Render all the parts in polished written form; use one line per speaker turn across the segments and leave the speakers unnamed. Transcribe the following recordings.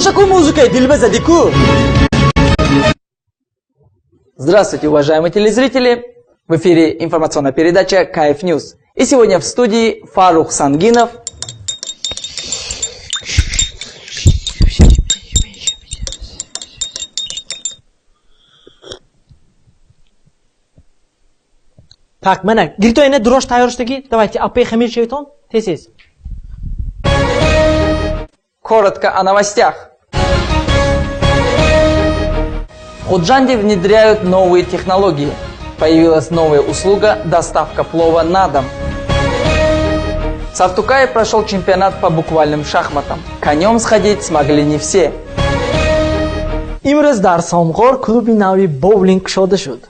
Боша-ку музыкаи дилба зади-ку. Здравствуйте, уважаемые телезрители! В эфире информационная передача «Кайф Ньюс». И сегодня в студии Фарух Сангинов.
Так, мана, гирто эне дурош тайёр шудаги. Давайте, аппи хамир шевитон. Тез-тез.
Коротко о новостях. В Худжанде внедряют новые технологии. Появилась новая услуга «Доставка плова на дом». В Сартукае прошел чемпионат по буквальным шахматам. Конем сходить смогли не все.
Имрӯз дар Самғор клуби нави боулинг кушода шуд.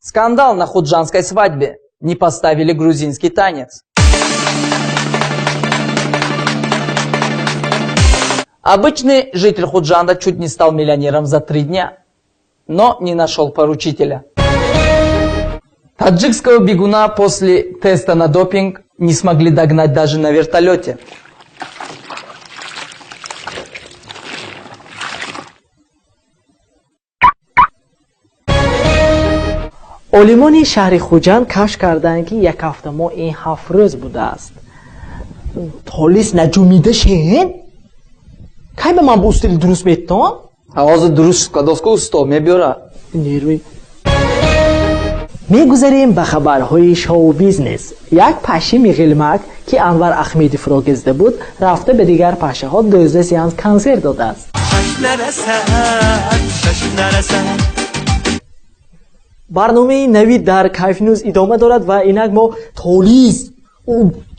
Скандал на худжанской свадьбе. Не поставили грузинский танец. Обычный житель Худжанда чуть не стал миллионером за 3 дня, но не нашел поручителя. Таджикского бегуна после теста на допинг не смогли догнать даже на вертолете.
Олимони шаҳри Хуҷанд кашф карданд, ки як ҳафта мо ин 7 рӯз будааст. Толис наҷумида шен? Кай ба ман бо устили дуруст метон?
А ҳозир дуруст кадоску усто мебиёра.
Нерви. Мегузарем ба хабарҳои шоу-бизнес. Як пашими ғилмак, ки Анвар Ахмедовро гизда буд, рафта ба дигар пашаҳо 12 сеанс консерт додааст. Барномаи нави дар Кайф Ньюс идома дорад ва инак мо толис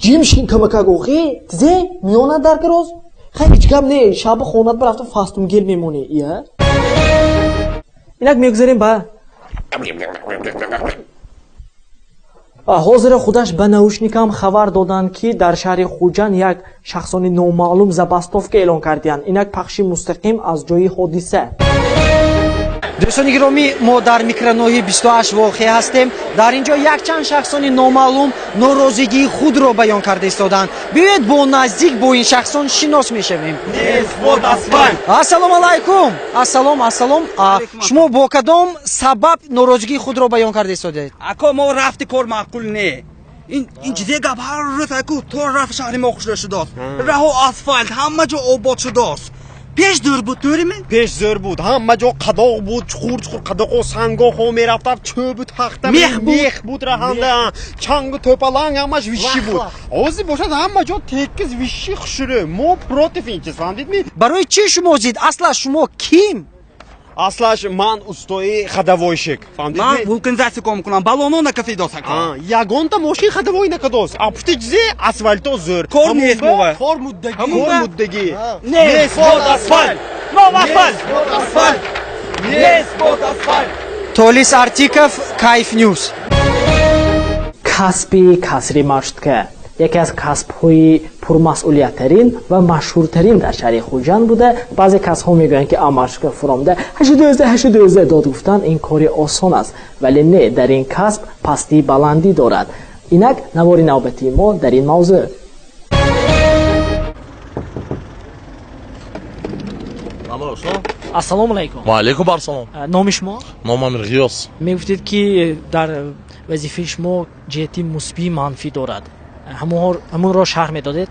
ҷим шин камакак охи тизе миёна дар кароз хай ҳеҷ гап не, шаби хонат барафта фастумгел мемонӣ. Ия инак мегузарем ба ҳозира худаш ба наушникам хабар доданд, ки дар шаҳри Хуҷанд як шахсони номаълум забастовка эълон кардиянд. Инак пахши мустақим аз ҷои ҳодиса.
Дӯстони гиромӣ, мо дар микроноҳияи 28 воқеъ ҳастем. Дар ин ҷо якчанд шахсони номаълум норозигии худро баён карда истоданд. Биёед бо наздик бо ин шахсон шинос мешавем. Ассалому алайкум. Ассалом, ассалом. Шумо бо кадом сабаб норозигии худро баён карда истодаед?
Ако мо рафти кор маъқул не. Ин чизе гап ҳар рӯз аку то рафт шаҳри мо хушро шудааст. Раҳо асфалт ҳама ҷо обод шудааст. Пеш зӯр буд, тӯрими?
Пеш зӯр буд. Ҳама ҷо қадоқ буд, чуқур-чуқур қадоқо, сангоҳо мерафтад, чӯбу тахта, мех буд раҳанда, чангу тӯпаланг ҳамаш виши буд. Ҳозир бошад ҳама ҷо текиз виши хушрӯ. Мо против ин чиз, фаҳмидедми?
Барои чӣ шумо зид? Аслан шумо ким?
Аслаш ман устои ходовойщик, фаҳмидедми?
Ман вулканизатсия кор мекунам, баллоно накафидос ака.
Ягонта мошин ходовой накадос. А пушти чизе асфальто зӯр.
Кор нест мова.
Кор муддагӣ. Кор муддагӣ.
Нест бод асфальт. Нов асфальт. Асфальт. Нест бод асфальт.
Толис Артиков, Кайф Ньюс.
Касби касри маршрутка яке аз касбҳои пурмасъулияттарин ва машҳуртарин дар шаҳри Хуҷанд буда. Баъзе касҳо мегӯянд, ки маршрутка фуромда 812 812 дод гуфтан ин кори осон аст, вале не, дар ин касб пастии баландӣ дорад. Инак навори навбатии мо дар ин мавзӯъ. Ассалому алайкум.
Ва алайкум ассалом.
Номи шумо?
Номам Ғиёс.
Мегуфтед, ки дар вазифаи шумо ҷиҳати мусбии манфӣ дорад. Ҳамонро шарҳ медодед?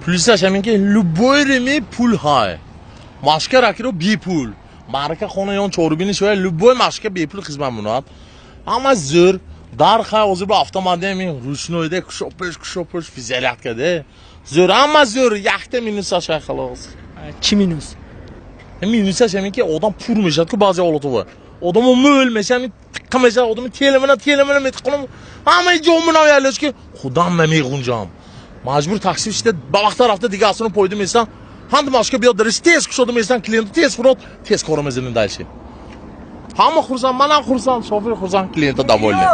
Плюсаш ҳамин ки любой реми пул ҳай. Машка ракиро бепул. Маърака хона ён чорубини шоя любой машка бепул хизмат мунад. Ҳама зӯр. Дар хай ҳозир бо автомат ҳамин ручнойде кушопеш кушопеш физиолятка де. Зӯр, ҳама зӯр. Якта минусаш ҳай халос.
Чӣ минус?
Минусаш ҳамин ки одам пур мешавад ку баъзе ҳолатҳо. Одамо мӯл мешавад, ҳамин тиққа мешавад, одами телемина телемина метиққонам. Ҳамаи ҷомунам ялош ки худам намеғунҷам. Маҷбур такси шида ба вақта рафта дига асоно пойда местам. Ҳанду машка биёд дариш тез кушода местам, клиенту тез хӯрод, тез коро мезанем дальше. Ҳама хурсанд, манам хурсанд, шофер хурсанд, клиента довольны.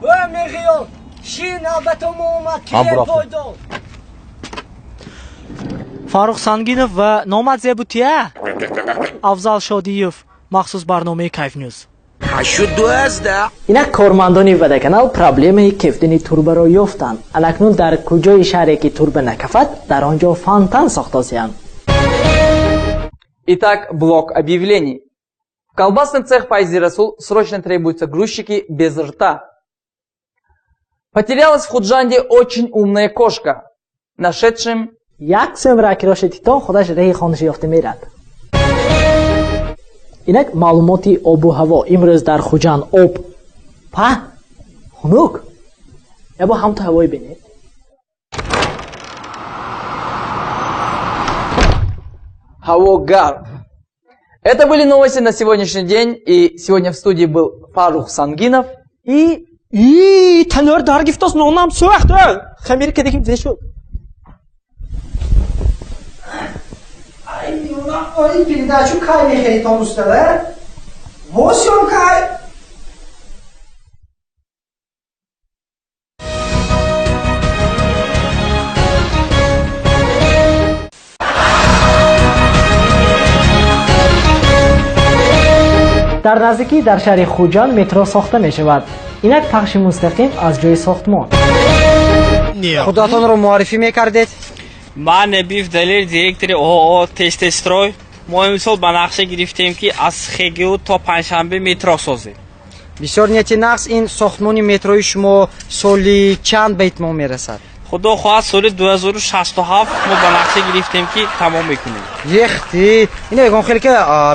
Ой, Михаил, ши навбатому омад, клиент пойдо. Фарух Сангинов ва номат Зебутия Афзал Шодиев. Махсус барномаи Кайф Ньюз. Инак кормандони Водоканал проблемаи кефтини турбаро ёфтанд. Алакнун дар куҷои шаҳре ки турба накафад, дар он ҷо фонтан сохтосиянд.
Итак, блок объявлений. В колбасный цех Файзи Расул срочно требуются грузчики без рта. Потерялась в Худжанде очень умная кошка. Нашедшим
як сӯм ракироши титон худаш раҳи хонаша ёфта мерад. Инак маълумоти обу ҳаво. Имрӯз дар Хуҷанд об паҳн, хунук. Ябо ҳамту ҳавое бинед.
Ҳаво гарм. Это были новости на сегодняшний день. И сегодня в студии был Фарух Сангинов и...
И танӯр дар гифтос нонам сӯхт. Хамир кадиким зе шуд. Ай, передачу кай мехеритон устада? Восём кай?
Дар наздикӣ дар шаҳри Хуҷанд метро сохта мешавад. Инак пахши мустақим аз ҷои сохтмон.
Худатонро муаррифӣ мекардед?
Ман Набиев Далер, директори ООО «Тестестрой». Мо имсол ба нақша гирифтем, ки аз ХГУ то Панҷшанбе метро созем.
Бисёр нияти нақс. Ин сохтмони метрои шумо соли чанд ба итмом мерасад?
Худо хоҳад, соли 2067 мо ба нақша гирифтем, ки тамом мекунем.
Ехти, ин ягон хеле ки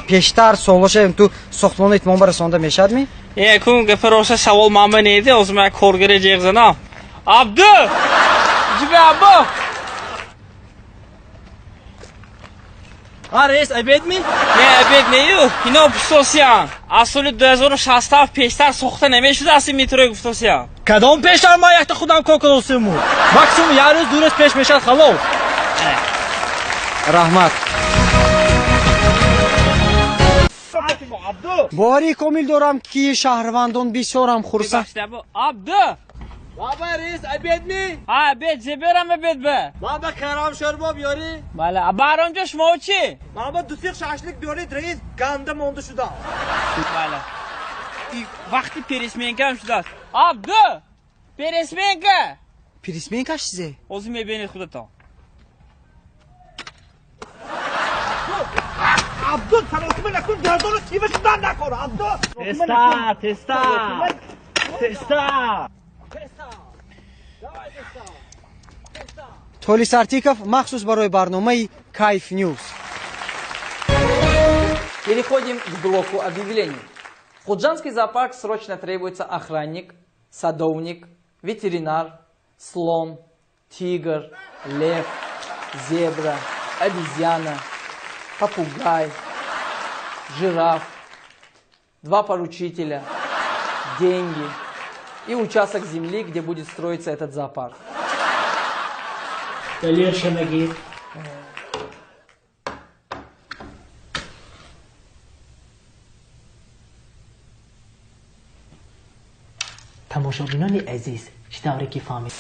пештар солоша ту сохтмони итмом ба расонда мешавадми?
Якум гапа роста савол мама неди, ҳозир ман коргаре ҷеғ занам. Абду! Ҷиби Абу!
А, рейс, обед ми?
Не, обед нею. Ино пустосиян. Аз соли 2067 пештар сохта намешудааст ин метрои гуфтосиян.
Кадом пештар, ман якта худам кор кардосиму. Максимум як рӯз, 2 рӯз пеш мешавад, халос.
Раҳмат. Боварии комил дорам, ки шаҳрвандон бисёрам хурсанд.
Бибахшед, Абу. Абду!
Баба, рейс, обед ми?
Ҳа, обед, зеберам обед ба.
Ман ба карам шӯрбо биёрӣ?
Бале, Баҳромҷо, шумо чӣ?
Ман ба ду сех шашлик биёред, рейс, ганда монда шудам.
Бале. Вақти пересменкаам шудааст. Абду! Пересменка!
Пересменка чизе?
Ҳозир мебинед худатон.
Абду, саросима накун, гардону сива шудан накун, Абду!
Теста, теста! Теста!
Толис Артиков махсус барои барномаи Кайф Ньюз.
Переходим к блоку объявлений. В Худжандский зоопарк срочно требуется охранник, садовник, ветеринар, слон, тигр, лев, зебра, обезьяна, попугай, жираф, два поручителя, деньги и участок земли, где будет строиться этот зоопарк.
Далер Шамагир. Тамошобинони азиз, чӣ тавре ки фаҳмид